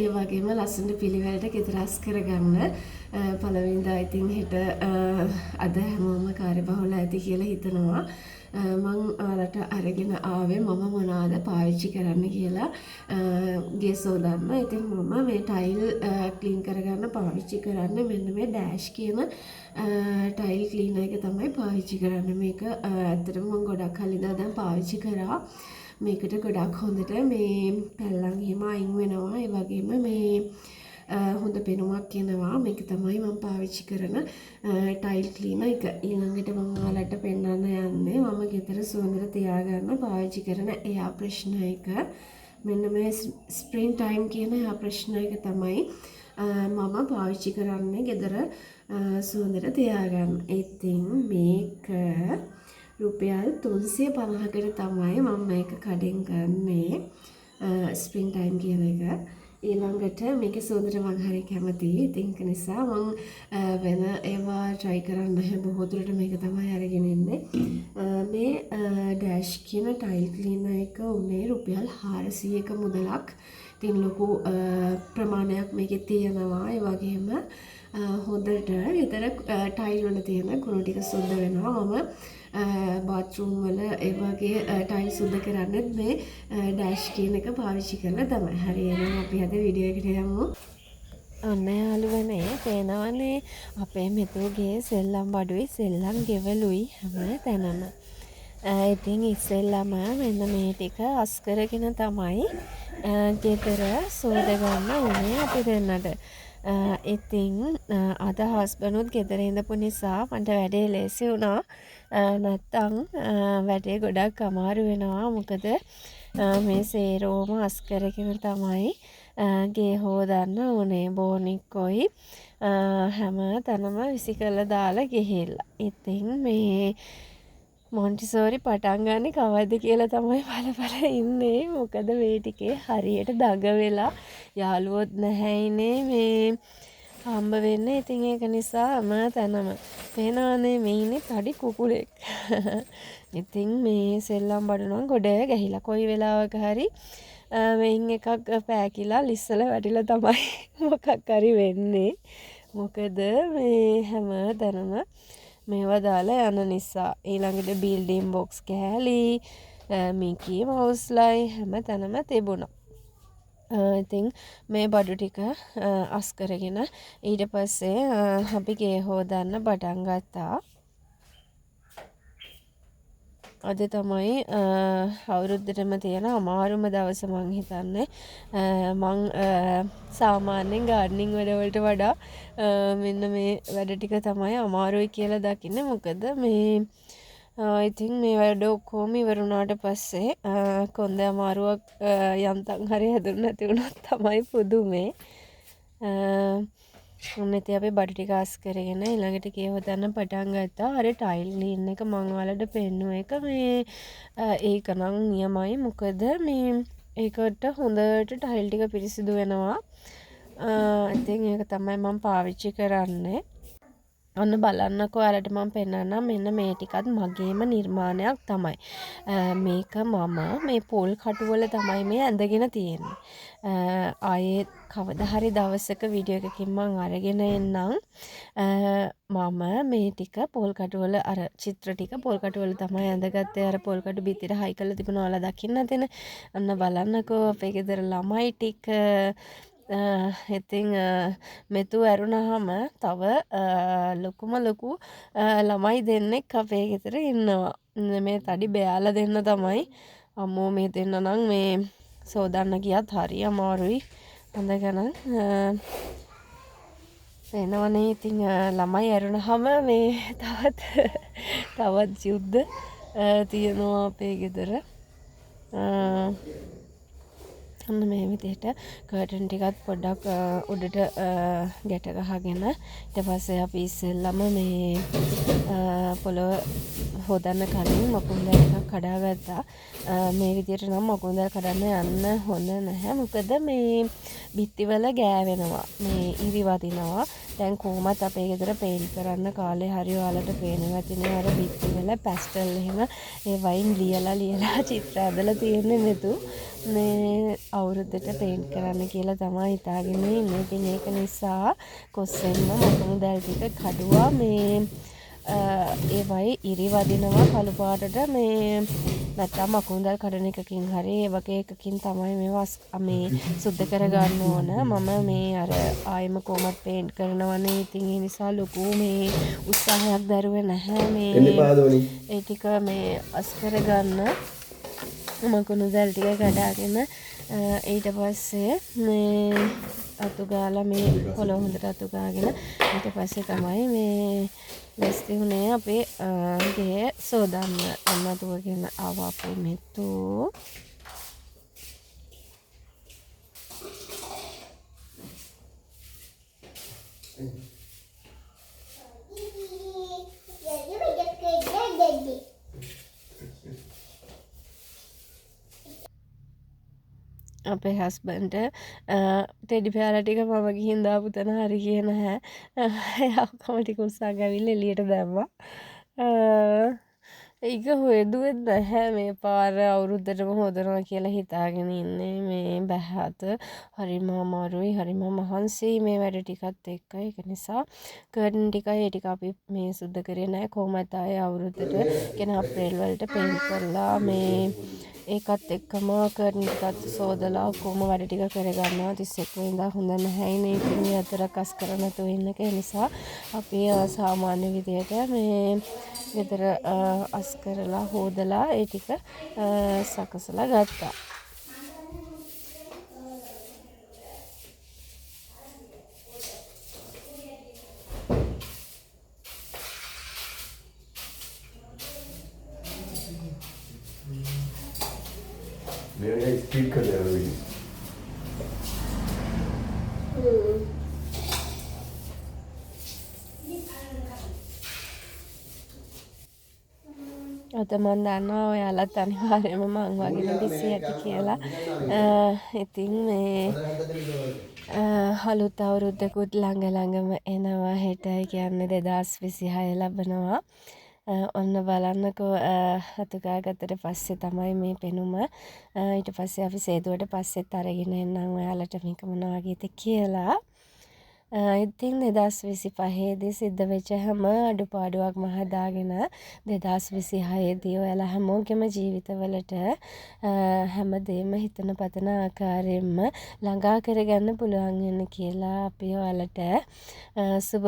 ඒ වගේම ලස්සනට පිළිවෙලට ගෙදර අස් කරගන්න. පළවෙනිදා ඉතින් හෙට අද හැමෝම කාර්යබහුල ඇති කියලා හිතනවා. මං ඔයාලට අරගෙන ආවේ මම මොනවාද පාවිච්චි කරන්න කියලා ගේ සෝදන්න. ඉතින් මම මේ ටයිල් ක්ලීන් කරගන්න පාවිච්චි කරන්නේ මෙන්න මේ ඩෑෂ් කියන ටයිල් ක්ලීනර් එක තමයි පාවිච්චි කරන්නේ. මේක ඇත්තටම මං ගොඩක් කල් ඉඳලා දැන් පාවිච්චි කරා. මේකට ගොඩක් හොඳට මේ පැල්ලම් එහෙම අයින් වෙනවා. ඒ වගේම මේ හොඳ පෙනුමක් එනවා. මේක තමයි මම පාවිච්චි කරන ටයිල් ක්ලීනර් එක. ඊළඟට මම ඔයාලට පෙන්වන්න යන්නේ මම ගෙදර සුවඳට තියාගන්න පාවිච්චි කරන එයා ෆ්‍රෙෂ්නර් එක. මෙන්න මේ ස්ප්‍රින්ග් ටයිම් කියන එයා ෆ්‍රෙෂ්නර් එක තමයි මම පාවිච්චි කරන්නේ ගෙදර සුවඳට තියාගන්න. ඉතින් මේක රුපියල් 350කට තමයි මම මේක කඩෙන් ගන්නේ, ස්ප්‍රින්ග් ටයිම් කියන එක. ඊළඟට මේකේ සුවඳට මං හරි කැමතියි. ඉතින් ඒක නිසා මං වෙන ඒවා try කරන්න නැහැ. බොහෝ දුරට මේක තමයි අරගෙන ඉන්නේ. මේ ඩෑෂ් කියන ටයිල් ක්ලීනර් එක උනේ රුපියල් 400ක මුදලක්. ඉතින් ලොකු ප්‍රමාණයක් මේකේ තියෙනවා. ඒ වගේම හොඳට ගෙදර ටයිල් වල තියෙන කුණු ටික සුද්ධ වෙනවා. මම බාත්රූම් වල ඒ වගේ ටයිල් සුද්ධ කරන්නෙත් මේ ඩෑෂ් කියන එක පාවිච්චි කරලා තමයි. හරි, එහෙනම් අපි අද වීඩියෝ එකට යමු. ඔන්න යාළුවනේ, පේනවනේ අපේ මෙතුගේ සෙල්ලම් බඩුයි සෙල්ලම් ගෙවලුයි හැම තැනම. ඉතින් ඉස්සෙල්ලම මෙන්න මේ ටික අස් කරගෙන තමයි ගෙදර සෝද ගන්න උනේ අපි දෙන්නට. ඉතින් අද හස්බන්ඩුත් ගෙදර ඉඳපු නිසා මට වැඩේ ලේසි වුණා. නැත්තම් වැඩේ ගොඩක් අමාරු වෙනවා. මොකද මේ සේරෝම අස් කරගෙන තමයි ගේ හෝදන්න උනේ. බෝනික්කොයි හැම තැනම විසි කරලා දාලා ගිහිල්ලා. ඉතින් මේ මොන්ටිසෝරි පටන් ගන්නේ කවද්ද කියලා තමයි බල බල ඉන්නේ. මොකද මේ ටිකේ හරියට දඟ වෙලා යාළුවොත් නැහැයිනේ මේ හම්බ වෙන්නේ. ඉතින් ඒක නිසා හැම තැනම පේනවනේ මේ ඉන්නේ තඩි කුකුලෙක්. ඉතින් මේ සෙල්ලම් බඩු නම් ගොඩ ගැහිලා කොයි වෙලාවක හරි මෙයින් එකක් පෑකිලා ලිස්සලා වැටිලා තමයි මොකක් හරි වෙන්නේ. මොකද මේ හැම තැනම මේවා දාලා යන නිසා. ඊළඟට බිල්ඩින් බොක්ස් කෑලි, මිකී මවුස්ලයි හැම තැනම තිබුණා. ඉතින් මේ බඩු ටික අස් කරගෙන ඊට පස්සේ අපි ගේ හෝදන්න පටන් ගත්තා. අද තමයි අවුරුද්දටම තියෙන අමාරුම දවස මං හිතන්නේ. මං සාමාන්‍යයෙන් ගාඩනින් වැඩවලට වඩා මෙන්න මේ වැඩ ටික තමයි අමාරුයි කියලා දකින්නේ. මොකද මේ ඉතින් මේ වැඩ ඔක්කොම ඉවර වුණාට පස්සේ කොන්ද අමාරුවක් යන්තම් හරි හැදුනේ නැති වුණොත් තමයි පුදුමේ. ඔන්න ඉතින් අපි බඩු ටික අස් කරගෙන ඊළඟට ගේ හොදන්න පටන් ගත්තා. අර ටයිල් ක්ලීන් එක මං ඔයාලට පෙන්නුව එක මේ ඒක නම් නියමයි. මොකද මේ ඒකට හොඳට ටයිල් ටික පිරිසිදු වෙනවා. ඉතින් ඒක තමයි මං පාවිච්චි කරන්නේ. ඔන්න බලන්නකෝ, ඔයාලට මං පෙන්නන්නම්. මෙන්න මේ ටිකත් මගේම නිර්මාණයක් තමයි. මේක මම මේ පොල් කටුවල තමයි මේ ඇඳගෙන තියෙන්නේ. ආයේ කවදා හරි දවසක වීඩියෝ එකකින් මං අරගෙන එන්නම්. මම මේ ටික පොල් කටුවල, අර චිත්‍ර ටික පොල් කටුවල තමයි ඇඳගත්තේ. අර පොල් කටු බිත්තියට හයි කරලා තිබුණා ඔයාලා දකින්න ඇතිනේ. ඔන්න බලන්නකෝ අපේ ගෙදර ළමයි ටික. ඉතින් මෙතු ඇරුණහම තව ලොකුම ලොකු ළමයි දෙන්නෙක් අපේ ගෙදර ඉන්නවා. මේ තඩි බෑලා දෙන්න තමයි. අම්මෝ, මේ දෙන්න නම් මේ සෝදන්න ගියත් හරි අමාරුයි. හොඳ ගණන් එනවනේ. ඉතින් ළමයි ඇරුණහම මේ තවත් තවත් යුද්ධ තියෙනවා අපේ ගෙදර. ඔන්න මේ විදිහට කර්ටන් ටිකත් පොඩ්ඩක් උඩට ගැට ගහගෙන ඊට පස්සේ අපි ඉස්සෙල්ලම මේ පොළොව හොදන්න කලින් මකුළු දැල් ටිකක් කඩාගත්තා. මේ විදිහට නම් මකුළු දැල් කඩන්න යන්න හොඳ නැහැ. මොකද මේ බිත්තිවල ගෑවෙනවා. මේ ඉරි වදිනවා. දැන් කොහොමත් අපේ ගෙදර පේන්ට් කරන්න කාලේ හරි. ඔයාලට පේනවා ඇතිනේ අර බිත්තිවල පැස්ටල් එහෙම ඒ වයින් ලියලා ලියලා චිත්‍ර ඇඳලා තියෙන්නේ මෙතු. මේ අවුරුද්දට පේන්ට් කරන්න කියලා තමයි හිතාගෙන ඉන්නේ. ඉතින් ඒක නිසා කොස්සෙන්ම මකුණු දැල් ටික කඩුවා මේ ඒවයි ඉරි වදිනවා කළු පාටට මේ නැත්තම් මකුණු දැල් කඩන එකකින් හරි ඒ වගේ එකකින් තමයි මේවා මේ සුද්ධ කරගන්න ඕන. මම මේ අර ආයෙම කොහොමත් පේන්ට් කරනවනේ. ඉතින් ඒ නිසා ලොකු මේ උත්සාහයක් දැරුවේ නැහැ මේ ඒ ටික මේ අස් කරගන්න. මකුණු දැල් ටික කඩාගෙන ඊට පස්සේ මේ අතු ගාලා මේ පොළොව හොඳට අතු ගාගෙන ඊට පස්සේ තමයි මේ ලැස්ති වුණේ අපේ ගෙය සෝදන්න. අම්මා දුවගෙන ආවා අපේ මෙතු. අපේ හස්බන්ඩ්ට ටෙඩි බෙයාලා ටික මම ගිහින් දාපු තැන හරි ගියේ නැහැ. එයා ඔක්කොම ටික උස්සන් ඇවිල්ලා එළියට දැම්මා. ඒක හොයදුවෙත් නැහැ මේ පාර අවුරුද්දටම හොදනවා කියලා හිතාගෙන ඉන්නේ. මේ බැහැ අත හරිම අමාරුයි, හරිම මහන්සියි මේ වැඩ ටිකත් එක්ක. ඒක නිසා කර්ටන් ටිකයි ඒ ටික අපි මේ සුද්ධ කරේ නැහැ. කොහොමත් ආයේ අවුරුද්දට කියන්නේ අප්‍රේල් වලට පේන්ට් කරලා මේ ඒකත් එක්කම කර්ටන් ටිකත් සෝදලා ඔක්කොම වැඩ ටික කරගන්නවා. 31 වෙනිදා හොඳ නැහැයිනේ. ඉතින් මේ අතරක් අස් කරන්න නැතුව ඉන්න එක නිසා අපි සාමාන්‍ය විදියට මේ ගෙදර අස් කරලා හොදලා ඒ ටික සකසලා ගත්තා. මේ ස්පීඩ් කරලා යනවා වීඩියෝ. අද මං දන්නවා ඔයාලත් අනිවාර්යයෙන්ම මං වගේම බිසි ඇති කියලා. ඉතින් මේ අලුත් අවුරුද්දකුත් ළඟ ළඟම එනවා. හෙට ඒ කියන්නේ 2026 ලබනවා. ඔන්න බලන්නකෝ අතු ගාගත්තට පස්සේ තමයි මේ පෙනුම. ඊට පස්සේ අපි සේදුවට පස්සෙත් අරගෙන එන්නම් ඔයාලට මේක මොන වගේද කියලා. ඉතින් 2025 දී සිද්ධ වෙච්ච හැම අඩුපාඩුවක්ම හදාගෙන 2026 දී ඔයාලා හැමෝගෙම ජීවිතවලට හැමදේම හිතන පතන ආකාරයෙන්ම ළඟා කරගන්න පුළුවන් වෙන්න කියලා අපි ඔයාලට සුබ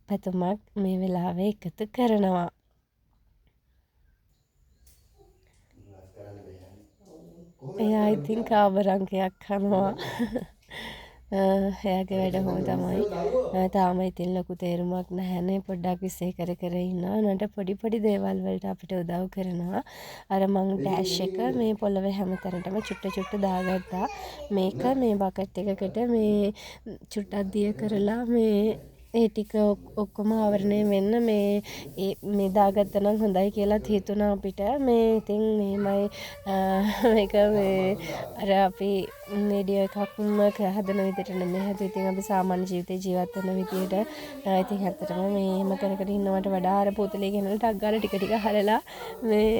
පැතුමක් මේ වෙලාවේ එකතු කරනවා. එයා ඉතින් කාබරංකයක් කනවා. එයාගේ වැඩ හොම තමයි. තාම ඉතින් ලොකු තේරුමක් නැහැනේ. පොඩ්ඩක් විසේ කර කර ඉන්නවා. උනාට පොඩි පොඩි දේවල් වලට අපිට උදව් කරනවා. අර මං ඩෑෂ් එක මේ පොළවේ හැම තැනටම චුට්ට චුට්ට දාගත්තා. මේක මේ බකට් එකකට මේ චුට්ටක් දිය කරලා මේ ඒ ටික ඔක්කොම ආවරණය වෙන්න මේ ඒ මේ දාගත්තා නම් හොඳයි කියලාත් හිතුණා අපිට. මේ ඉතින් මෙහෙමයි මේක මේ අර අපි වීඩියෝ එකක්ම හදන විදිහට නෙමෙයි හැදුවේ. ඉතින් අපි සාමාන්‍ය ජීවිතේ ජීවත් වෙන විදිහට ඉතින් ඇත්තටම මේ එහෙම කර කර ඉන්නවට වඩා අර පොතලේ ගෙනල්ලා ටක් ගාලා ටික ටික හලලා මේ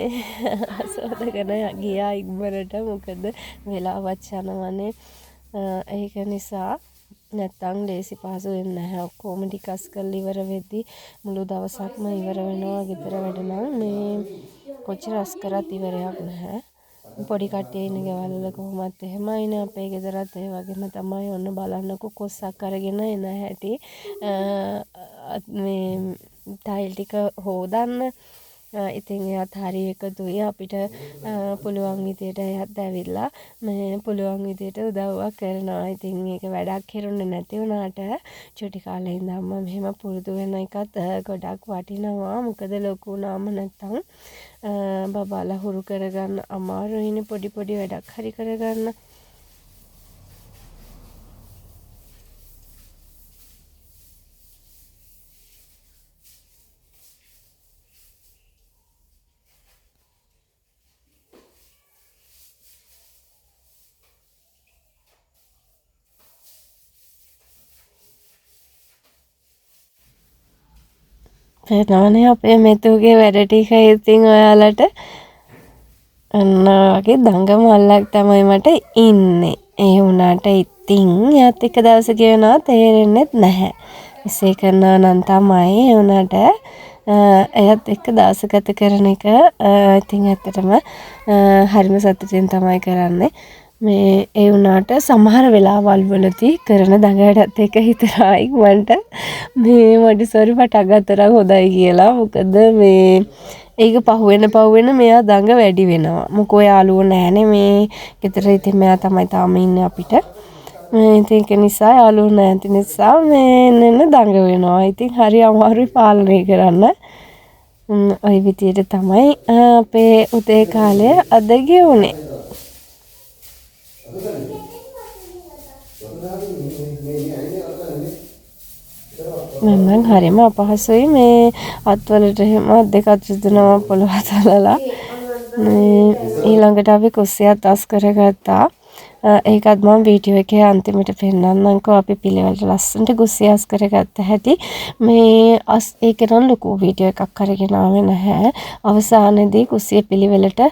සෝදගෙන ගියා ඉක්මනට. මොකද වෙලාවත් යනවනේ. ඒක නිසා නැත්තම් ලේසි පහසු වෙන්නේ නැහැ. ඔක්කොම ටික අස් කරලා ඉවර වෙද්දි මුළු දවසක්ම ඉවර වෙනවා. ගෙදර වැඩ නම් මේ කොච්චර අස් කරත් ඉවරයක් නැහැ. පොඩි කට්ටිය ඉන්න ගෙවල් වල කොහොමත් එහෙමයිනේ. අපේ ගෙදරත් ඒ වගේම තමයි. ඔන්න බලන්නකෝ කොස්සක් අරගෙන එන හැටි මේ ටයිල් ටික හොදන්න. ඉතින් එයාත් හරි එකතුයි අපිට පුළුවන් විදියට එයාත් ඇවිල්ලා මේ පුළුවන් විදියට උදව්වක් කරනවා. ඉතින් ඒක වැඩක් කෙරුණේ නැති වුණාට චුටි කාලේ ඉඳන්ම මෙහෙම පුරුදු වෙන එකත් ගොඩක් වටිනවා. මොකද ලොකු වුණාම නැත්තම් බබාලා හුරු කරගන්න අමාරුයිනේ පොඩි පොඩි වැඩක් හරි කරගන්න. පේනවනේ අපේ මෙතුගේ වැඩ ටික ඉතින් ඔයාලට. අන්න වගේ දඟ මල්ලක් තමයි මට ඉන්නේ. ඒ වුණාට ඉතින් එයාත් එක්ක දවස ගෙවනවා තේරෙන්නෙත් නැහැ. එසේ කරනවා නම් තමයි. ඒ වුණාට එයත් එක්ක දවස ගත කරන එක ඉතින් ඇත්තටම හරිම සතුටින් තමයි කරන්නේ. මේ ඒ වුණාට සමහර වෙලාවල් වලදී කරන දඟ වැඩත් එක්ක හිතනවා ඉක්මනට මේ මොන්ටිසෝරි පටන් ගත්තා නම් හොඳයි කියලා. මොකද මේ ඒක පහුවෙන පහුවෙන මෙයා දඟ වැඩි වෙනවා. මොකෝ යාළුවෝ නෑනේ මේ ගෙදර. ඉතින් මෙයා තමයි තාම ඉන්නේ අපිට. මේ ඉතින් ඒක නිසා යාළුවෝ නැති නිසා මේ එන්න එන්න දඟ වෙනවා. ඉතින් හරි අමාරුයි පාලනය කරන්න. ඔය විදියට තමයි අපේ උදේ කාලය අද ගෙවුනේ. මම නම් හරිම අපහසුයි මේ අත්වලට එහෙම අත් දෙකත් රිදෙනවා පොළොව තලලා. මේ ඊළඟට අපි කුස්සියත් අස් කරගත්තා. ඒකත් මම වීඩියෝ එකේ අන්තිමට පෙන්නන්නම්කෝ අපි පිළිවෙලට ලස්සනට කුස්සිය අස් කරගත්ත හැටි. මේ අස් ඒක නම් ලොකු වීඩියෝ එකක් අරගෙන ආවේ නැහැ. අවසානයේදී කුස්සිය පිළිවෙලට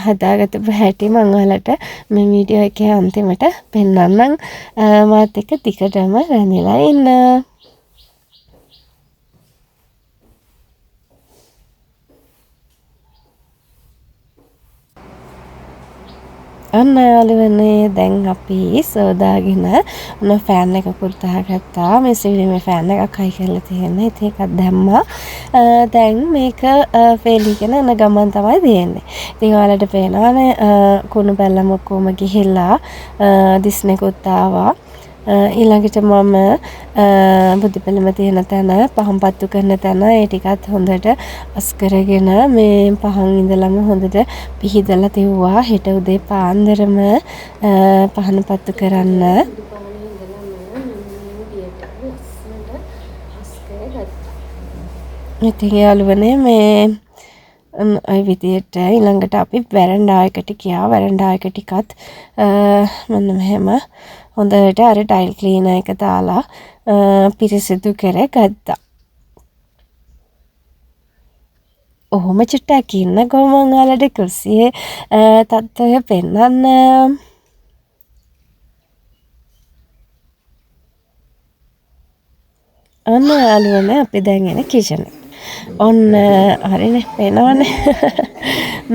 හදාගත්තපු හැටි මං ඔයාලට මේ වීඩියෝ එකේ අන්තිමට පෙන්නන්නම්. මාත් එක්ක දිගටම රැඳිලා ඉන්න. ඔන්න යාළුවනේ දැන් අපි සෝදාගෙන ඔන්න ෆෑන් එකකුත් දාගත්තා. මේ සිවිලේ ෆෑන් එකක් හයි කරලා තියෙන්නේ. ඉතින් ඒකත් දැම්මා. දැන් මේක වේලිගෙන යන ගමන් තමයි තියෙන්නේ. ඉතින් ඔයාලට පේනවානේ කුණු බැල්ලම ඔක්කොම ගිහිල්ලා දිස්නෙකුත් ආවා. ඊළඟට මම බුදු පිළිම තියෙන තැන පහන් පත්තු කරන තැන ඒ ටිකත් හොඳට අස් කරගෙන මේ පහන් ඉඳලම හොඳට පිහිදලා තිව්වා. හෙට උදේ පාන්දරම පහන පත්තු කරන්න. ඉතින් යාළුවනේ මේ ඔය විදියට ඊළඟට අපි වැරන්ඩා එකට ගියා. වැරන්ඩා එක ටිකත් මෙන්න මෙහෙම හොඳට අර ටයිල් ක්ලීනර් එක දාලා පිරිසිදු කරගත්තා. ඔහොම චුට්ටක් ඉන්නකෝ මං ඔයාලට කුස්සියේ තත්ත්වය පෙන්නන්න. ඔන්න යාළුවනේ අපි දැන් එන කිචන් එකට. ඔන්න හරිනේ පේනවනේ.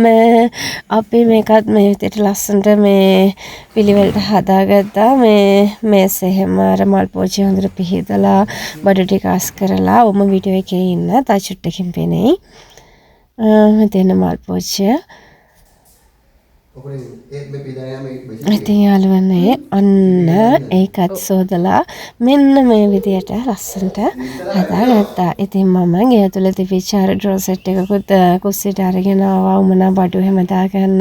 මේ අපි මේකත් මේ විදිහට ලස්සනට මේ පිළිවෙලට හදාගත්තා. මේ මේස එහෙම අර මල් පෝච්චි හොඳට පිහිදලා බඩු ටික අස් කරලා ඔහොම වීඩියෝ එකේ ඉන්න තව චුට්ටකින් පෙනෙයි. මෙතන මල් පෝච්චිය. ඉතින් යාළුවනේ අන්න ඒකත් සෝදලා මෙන්න මේ විදියට ලස්සනට හදාගත්තා. ඉතින් මම ගේ ඇතුළේ තිබිච්ච අර ඩ්‍රෝ සෙට් එකකුත් කුස්සියට අරගෙන ආවා. උමනා බඩු එහෙම දාගන්න.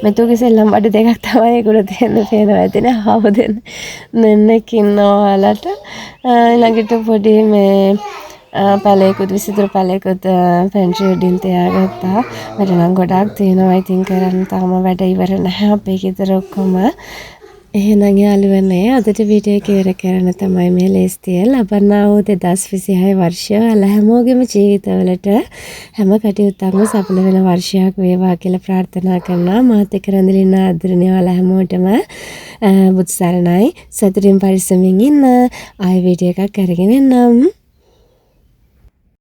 මෙතුගේ සෙල්ලම් බඩු දෙකක් තමයි ඒගොල්ලෝ දෙන්න පේනවා ඇතිනේ. ආව දෙන්නෙක් ඉන්නවා ඔයාලට. ඊළඟට පොඩි මේ පැලයකුත් විසිතුරු පැලයකුත් පැන්ට්‍රි උඩින් තියාගත්තා. වැඩ නම් ගොඩාක් තියෙනවා. ඉතින් කරන්න තාම වැඩ ඉවර නැහැ අපේ ගෙදර ඔක්කොම. එහෙනම් යාළුවනේ අදට වීඩියෝ එක ඉවර කරන්න තමයි මේ ලේස්තිය. ලබන්නා වූ 2026 වර්ෂය ඔයාලා හැමෝගෙම ජීවිතවලට හැම කටයුත්තක්ම සඵල වෙන වර්ෂයක් වේවා කියලා ප්‍රාර්ථනා කරනවා. මාත් එක්ක රැඳිලා ඉන්න ආදරණීය ඔයාලා හැමෝටම බුදු සරණයි. සතුටින් පරිස්සමින් ඉන්න. ආයෙ වීඩියෝ එකක් අරගෙන එන්නම්.